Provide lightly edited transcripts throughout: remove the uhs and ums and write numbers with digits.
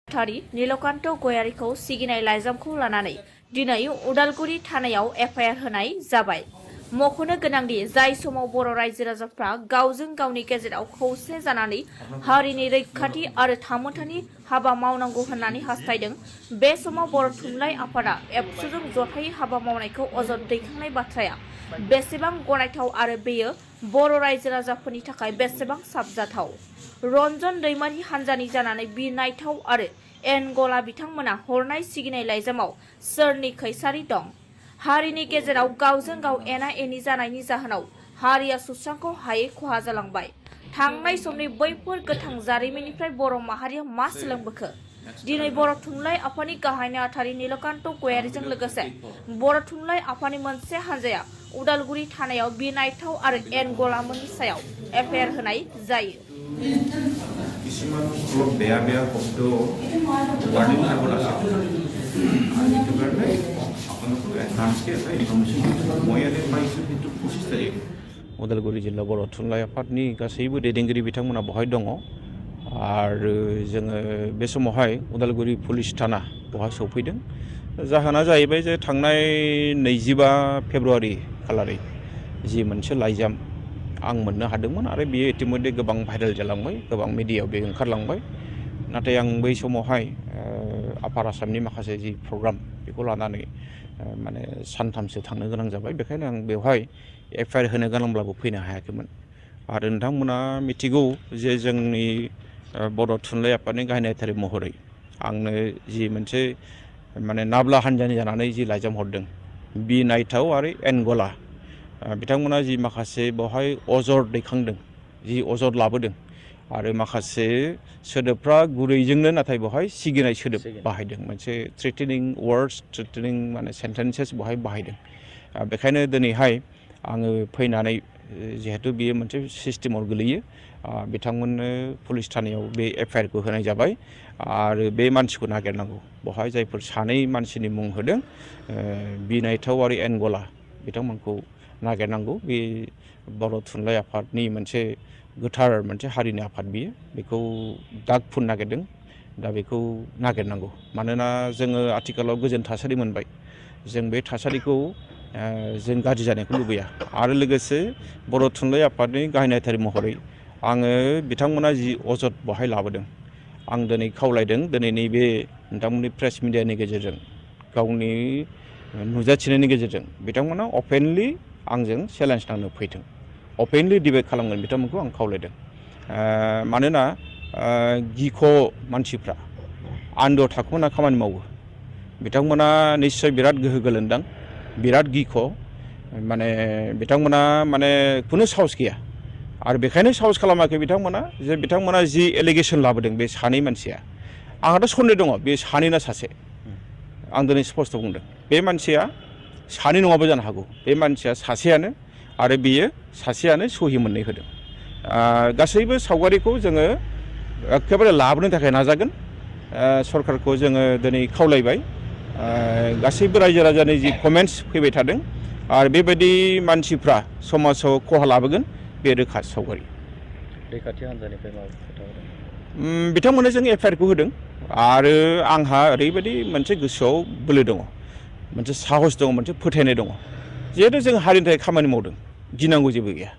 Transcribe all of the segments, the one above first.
थारि नीलकान्त गयारीखौ सिगिनाय लाइजामखौ लानानै दिनै उदालगुरि थानायाव एफआइआर होनाय जाबाय। मख'नो गोनांदि जाय समाव बर' रायजो राजाफ्रा गावजों गावनि गेजेराव खौसे जानानै हारिनि रैखाथि आरो थामोन्थानि हाबा मावनांगौ होननानै हास्थायदों, बे समाव बर' थुनलाइ आफादा एबसुजों जथायै हाबा मावनायखौ अजद दैखांनाय बाथ्राया बेसेबां गनायथाव आरो बेयो बर' रायजो राजाफोरनि थाखाय बेसेबां साबजाथाव। रन्जन दैमारि हान्जानि जानानै बिनायथाव आरो एनगला बिथांमोना हरनाय सिगिनाय लाइजामाव सोरनि खैसारि दं? हारिनि गेजेराव गावजों गाव एना एनि जानायनि जाहोनाव हारिया सुस्रांखौ हायै खहा जालांबाय। थांनाय समनि बैफोर गोथां जारिमिननिफ्राय बर' माहारिया मा सोलोंबोखो? दिनै बर' थुनलाइ आफादनि गाहाय नेहाथारि नीलकान्त गयारीजों लोगोसे बर' थुनलाइ आफादनि मोनसे हान्जाया उदालगुरि थानायाव बिनायथाव आरो एनगलामोननि सायाव एफआइआर होनाय जायो। কিছুমান অলপ বেয়া বেয়া শব্দ ৱাৰ্নিং আগত আছে আৰু সেইটো কাৰণে আপোনালোকক এডভান্সকৈ এটা ইনফৰ্মেশ্যন দিছোঁ। মই ইয়াতে পাইছোঁ সেইটো 25 তাৰিখ। उदालगुरि जिल्ला बर' थुनलाइ आफादनि गासैबो दैदेनगिरि बिथांमोना बहाय दङ आरो जोङो बे समावहाय उदालगुरि पुलिस थाना बहाय सौफैदों। जाहोना जाहैबाय जे थांनाय 25 फेब्रुवारि खालारै जि मोनसे लाइजाम आं मोननो हादोंमोन आरो बियो इतिमध्ये गोबां भाइरेल जालांबाय, गोबां मिडियायाव बे ओंखारलांबाय। नाथाय आं बै समावहाय आपार आसामनि माखासे जि प्रग्राम बेखौ लानानै माने सानथामसो थांनो गोनां जाबाय। बेखायनो आं बेवहाय एफआइआर होनो गोनांब्लाबो फैनो हायाखैमोन। आरो नोंथांमोना मिथिगौ जे जोंनि बर' थुनलाइ आफादनि गाहाय नेहाथारि महरै आंनो जि मोनसे माने नाब्ला हान्जानि जानानै जि लाइजाम हरदों, बिनायथाव आरो एनगला बिथांमोना जि माखासे बेवहाय अजद दैखांदों, जि अजद लाबोदों आरो माखासे सोदोबफ्रा गुरैजोंनो नाथाय बेवहाय सिगिनाय सोदोब बाहायदों, मोनसे थ्रेटेनिं वार्डस, थ्रेटेनिं माने सेन्टेन्सेस बेवहाय बाहायदों। बेखायनो दिनैहाय आङो फैनानै जिहेतु बियो मोनसे सिस्टेमाव गोलैयो, बिथांमोननो पुलिस थानायाव बे एफआइआरखौ होनाय जाबाय आरो बे मानसिखौ नागिरनांगौ। बेवहाय जायफोर सानै मानसिनि मुं होदों बिनायथाव आरो एनगला बिथांमोनखौ नागिरनांगौ। बे बर' थुनलाइ आफादनि मोनसे गोथार मोनसे हारिनि आफाद बियो, बेखौ दाग फुन नागिरदों। दा बेखौ नागिरनांगौ, मानोना जोङो आथिखालाव गोजोन थासारि मोनबाय। जों बे थासारिखौ जों गाज्रि जानायखौ लुबैया। आरो लोगोसे बर' थुनलाइ आफादनि गाहाय नेहाथारि महरै आङो बिथांमोना जि अजद बहाय लाबोदों, आं दिनै खावलायदों दिनै नैबे नोंथांमोननि प्रेस मिडियानि गेजेरजों गावनि नुजाथिनायनि गेजेरजों बिथांमोना अपेनलि आंजों चेलेन्ज नांनो फैथों, अपेनलि डिबेट खालामगोन बिथांमोनखौ आं खावलायदों। मानोना गिख' मानसिफ्रा आन्दोआव थाखुमाना खामानि मावो, बिथांमोना निस्सय बिराद गोहो गोलोन्दां, बिराद गिख', माने बिथांमोना माने खुनु साहस गैया। आरो बेखायनो साहस खालामाखै बिथांमोना जे बिथांमोना जि एलिगेसन लाबोदों बे सानै मानसिया, आंहाथ' सन्देह दङ बे सानै ना सासे। आं दिनै स्पष्ट बुंदों, बे मानसिया सानै नङाबो जानो हागौ, बे मानसिया सासेयानो आरो बियो सासेयानो सहि मोननै होदों। गासैबो सावगारिखौ जोङो एखेबारे लाबोनो थाखाय नाजागोन। सरकारखौ जोङो दिनै खावलायबाय, गासैबो रायजो राजानि जि कमेन्ट्स फैबाय थादों आरो बेबायदि मानसिफ्रा समाजाव खहा लाबोगोन बे रोखा सावगारि। रैखाथि हान्जानिफ्राय मा खोथा होदों? बिथांमोननो जों एफआइआरखौ होदों आरो आंहा ओरैबायदि मोनसे गोसोआव बोलो दङ, मोनसे साहस दङ, मोनसे फोथायनाय दङ। जिहेतु जों हारिनि थाखाय खामानि मावदों, गिनांगौ जेबो गैया।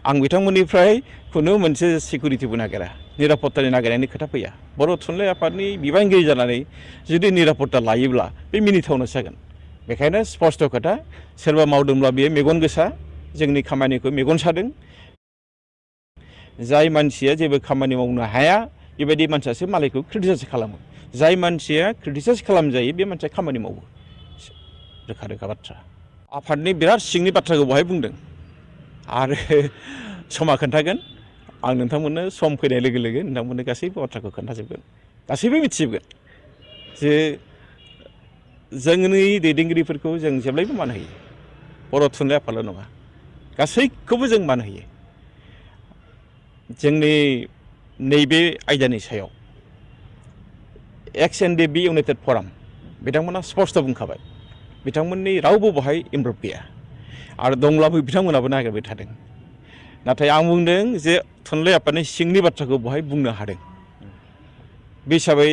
आं बिथांमोननिफ्राय खुनु मोनसे सिकिउरिटिबो नागिरा, निरापत्तानि नागिरनायनि खोथा फैया। बर' थुनलाइ आफादनि बिबानगिरि जानानै जुदि निरापत्ता लायोब्ला बे मिनिथावनोसो जागोन। बेखायनो स्पष्ट खोथा, सोरबा मावदोंब्ला बेयो मेगन गोसा, जोंनि खामानिखौ मेगन सादों। जाय मानसिया जेबो खामानि मावनो हाया बेबायदि मानसियासो मालायखौ क्रिटिसाइज खालामो। जाय मानसिया क्रिटिसाइज खालामजायो बे मानसिया खामानि मावो, रोखा रोखा बाथ्रा। आफादनि बिराद सिंनि बाथ्राखौ बहाय बुंदों आरो समा खोन्थागोन। आं नोंथांमोननो सम फैनाय लोगो लोगो नोंथांमोननो गासैबो बाथ्राखौ खोन्थाजोबगोन, गासैबो मिथिजोबगोन जे जोंनि दैदेनगिरिफोरखौ जों जेब्लायबो मान होयो। बर' थुनलाइ आफादल' नङा, गासैखौबो जों मान होयो। जोंनि नैबे आयदानि सायाव एक्स एन डे बि इउनाइटेड फराम बिथांमोना स्पष्ट बुंखाबाय, बिथांमोननि रावबो बहाय इनभल्भ गैया आरो दंब्लाबो बिथांमोनाबो नागिरबाय थादों। नाथाय आं बुंदों जे थुनलाइ आफादनि सिंनि बाथ्राखौ बहाय बुंनो हादों। बे हिसाबै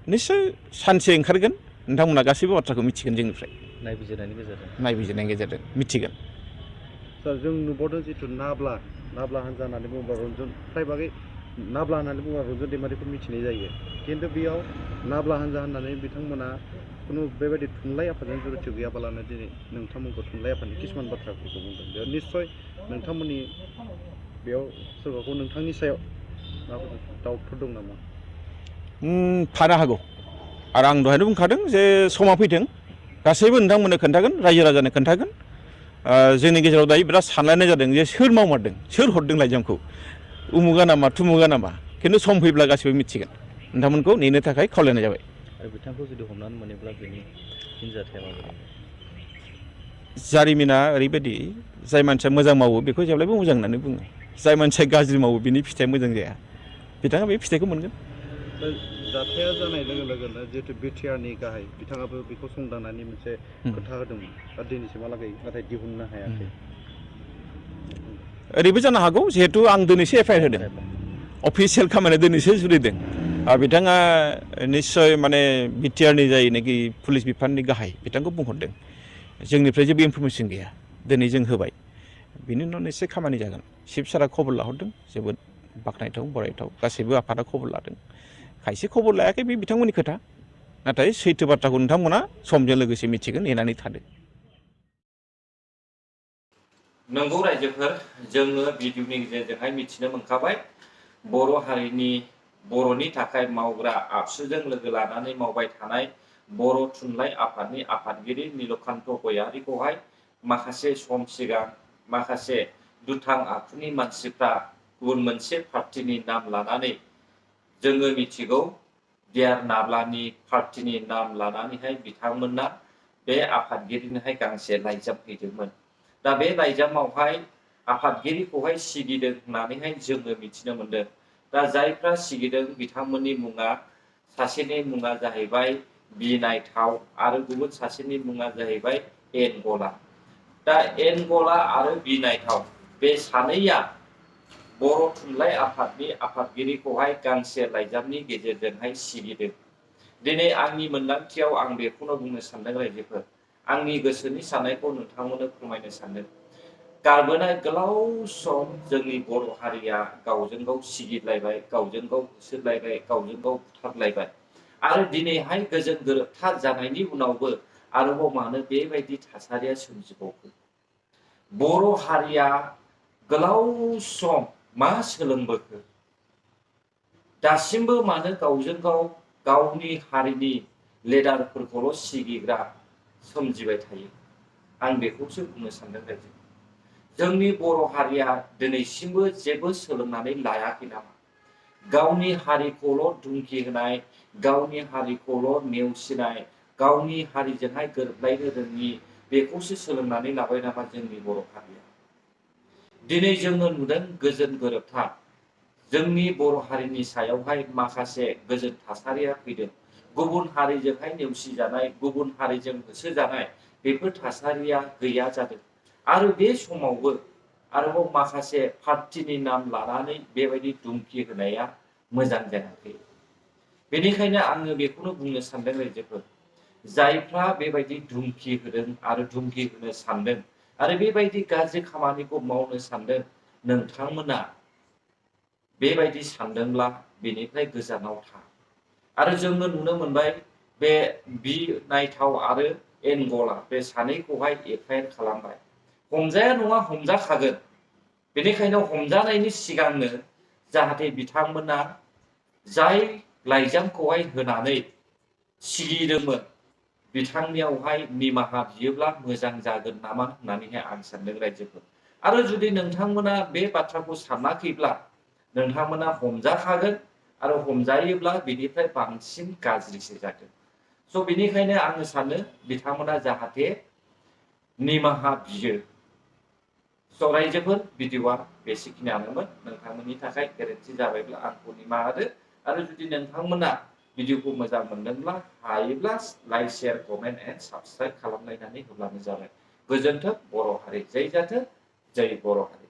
निश्चय सानसे ओंखारगोन नोंथांमोना गासैबो बाथ्राखौ मिथिगोन जोंनिफ्राय नायबिजिरनायनि गेजेरजों मिथिगोन सार जों नुबावदों जिथु नाब्ला हानजा होननानै बुङोब्ला रन्जन फ्राय बागै नाब्ला होननानै बुङोब्ला रन्जन दैमारिखौ मिथिनाय जायो खिन्थु बेयाव नाब्ला हानजा होननानै बिथांमोना खुनु बेबायदि थुनलाइ आफादजों जुरित गैयाबालानो दिनै नोंथांमोनखौ थुनलाइ आफादनि किसुमान बाथ्राफोरखौ बुंदों बेयाव निस्सय नोंथांमोननि बेयाव सोरबाखौ नोंथांनि सायाव माबाफोर डाउटफोर दं नामा? थानो हागौ आरो आं दहायनो बुंखादों जे समा फैथों गासैबो नोंथांमोननो खोन्थागोन रायजो राजानो खोन्थागोन जोंनि गेजेराव दायो बिराद सानलायनाय जादों जे सोर मावमारदों सोर हरदों लाइजामखौ उमुगा नामा थुमुगा नामा खिन्थु सम फैब्ला गासैबो मिथिगोन नोंथांमोनखौ नेनो थाखाय खावलायनाय जाबाय आरो बिथांखौ जुदि हमनानै मोनोब्ला बेनि फिनजाथाया माबायदि जारिमिना ओरैबायदि जाय मानसिया मोजां मावो बेखौ जेब्लायबो मोजां होननानै बुङो जाय मानसिया गाज्रि मावो बिनि फिथाइया मोजां जाया बिथाङा बे फिथाइखौ मोनगोन जाथाया जानाय लोगो लोगोनो जिहेतु बिटिआरनि गाहाय बिथाङाबो बेखौ संदाननानै मोनसे खोथा होदोंमोन दा दिनैसिमहालागै नाथाय दिहुननो हायाखै ओरैबो जानो हागौ जिहेतु आं दिनैसो एफआइआर होदों अफिसियेल खामानिया दिनैसो जुरिदों बिथाङा निस्सय माने बिटिआरनि जायनाखि पुलिस बिफाननि गाहाय बिथांखौ बुंहरदों जोंनिफ्राय जेबो इनफरमेसन गैया दिनै जों होबाय बिनि उनाव निस्सय खामानि जागोन चिफ सारा खबर लाहरदों जोबोद बाख्नायथाव बरायथाव गासैबो आफादा खबर लादों खायसे खबर लायाखै बे बिथांमोननि खोथा नाथाय सैथो बाथ्राखौ नोंथांमोना समजों लोगोसे मिथिगोन नेनानै थादों नंगौ रायजोफोर जोङो भिडिअनि गेजेरजोंहाय मिथिनो मोनखाबाय बर' हारिनि बर'नि थाखाय मावग्रा आबसुजों लोगो लानानै मावबाय थानाय बर' थुनलाइ आफादनि आफादगिरि नीलकान्त गयारिखौहाय माखासे सम सिगां माखासे दुथां आखुनि मानसिफ्रा गुबुन मोनसे पार्टिनि नाम लानानै जोङो मिथिगौ डियार नाब्लानि पार्टिनि नाम लानानैहाय बिथांमोना बे आफादगिरिनोहाय गांसे लाइजाम हैदोंमोन दा बे लाइजामावहाय आफादगिरिखौहाय सिगिदों होननानैहाय जोङो मिथिनो मोनदों दा जायफ्रा सिगिदों बिथांमोननि मुङा सासेनि मुङा जाहैबाय बिनायथाव आरो गुबुन सासेनि मुङा जाहैबाय एनगला दा एनगला आरो बिनायथाव बे सानैया बर' थुनलाइ आफादनि आफादगिरिखौहाय गांसे लाइजामनि गेजेरजोंहाय सिगिदों दिनै आंनि मोन्दांथियाव आं बेखौनो बुंनो सानदों रायजोफोर आंनि गोसोनि साननायखौ नोंथांमोननो फोरमायनो सानदों गारबोनाय गोलाव सम जोंनि बर' हारिया गावजों गाव सिगिलायबाय गावजों गाव होसोलायबाय गावजों गाव बुथारलायबाय आरो दिनैहाय गोजोन गोरोबथा जानायनि उनावबो आरोबाव मानो बेबायदि थासारिया सोमजिबावखो बर' हारिया गोलाव सम मा सोलोंबोखो दासिमबो मानो गावजों गाव गावनि हारिनि लेडारफोरखौल' सिगिग्रा सोमजिबाय थायो आं बेखौसो बुंनो सानदों रायजो जोंनि बर' हारिया दिनैसिमबो जेबो सोलोंनानै लायाखै नामा गावनि हारिखौल' धुमखि होनाय गावनि हारिखौल' नेवसिनाय गावनि हारिजोंहाय गोरोबलायनो रोङि बेखौसो सोलोंनानै लाबाय नामा जोंनि बर' हारिया दिनै जोङो नुदों गोजोन गोरोबथा जोंनि बर' हारिनि सायावहाय माखासे गोजोन थासारिया फैदों गुबुन हारिजोंहाय नेवसिजानाय गुबुन हारिजों होसोजानाय बेफोर थासारिया गैया जादों आरो बे समावबो आरोबाव माखासे पार्टिनि नाम लानानै बेबायदि धुमखि होनाया मोजां जायाखै बेनिखायनो आङो बेखौनो बुंनो सानदों रायजोफोर जायफ्रा बेबायदि धुमखि होदों आरो धुमखि होनो सानदों आरो बेबायदि गाज्रि खामानिखौ मावनो सानदों नोंथांमोना बेबायदि सानदोंब्ला बेनिफ्राय गोजानाव था आरो जोङो नुनो मोनबाय बे बिनायथाव आरो एनगला बे सानैखौहाय एफआइआर खालामबाय हमजाया नङा हमजाखागोन बेनिखायनो हमजानायनि सिगांनो जाहाथे बिथांमोना जाय लाइजामखौहाय होनानै सिगिदोंमोन बिथांनियावहाय निमाहा बियोब्ला मोजां जागोन नामा होननानैहाय आं सानदों रायजोफोर आरो जुदि नोंथांमोना बे बाथ्राखौ सानाखैब्ला नोंथांमोना हमजाखागोन आरो हमजायोब्ला बेनिफ्राय बांसिन गाज्रिसो जागोन स' बेनिखायनो आङो सानो बिथांमोना जाहाथे निमाहा बियो स' रायजोफोर भिडिअआ बेसेखिनियानोमोन नोंथांमोननि थाखाय गोरोन्थि जाबायब्ला आंखौ निमाहा होदो आरो जुदि नोंथांमोना भिडिअखौ मोजां मोनदोंब्ला हायोब्ला like share comment and subscribe खालामलायनानै होब्लानो जाबाय गोजोन्थों बर' हारि जै जाथों जै बर' हारि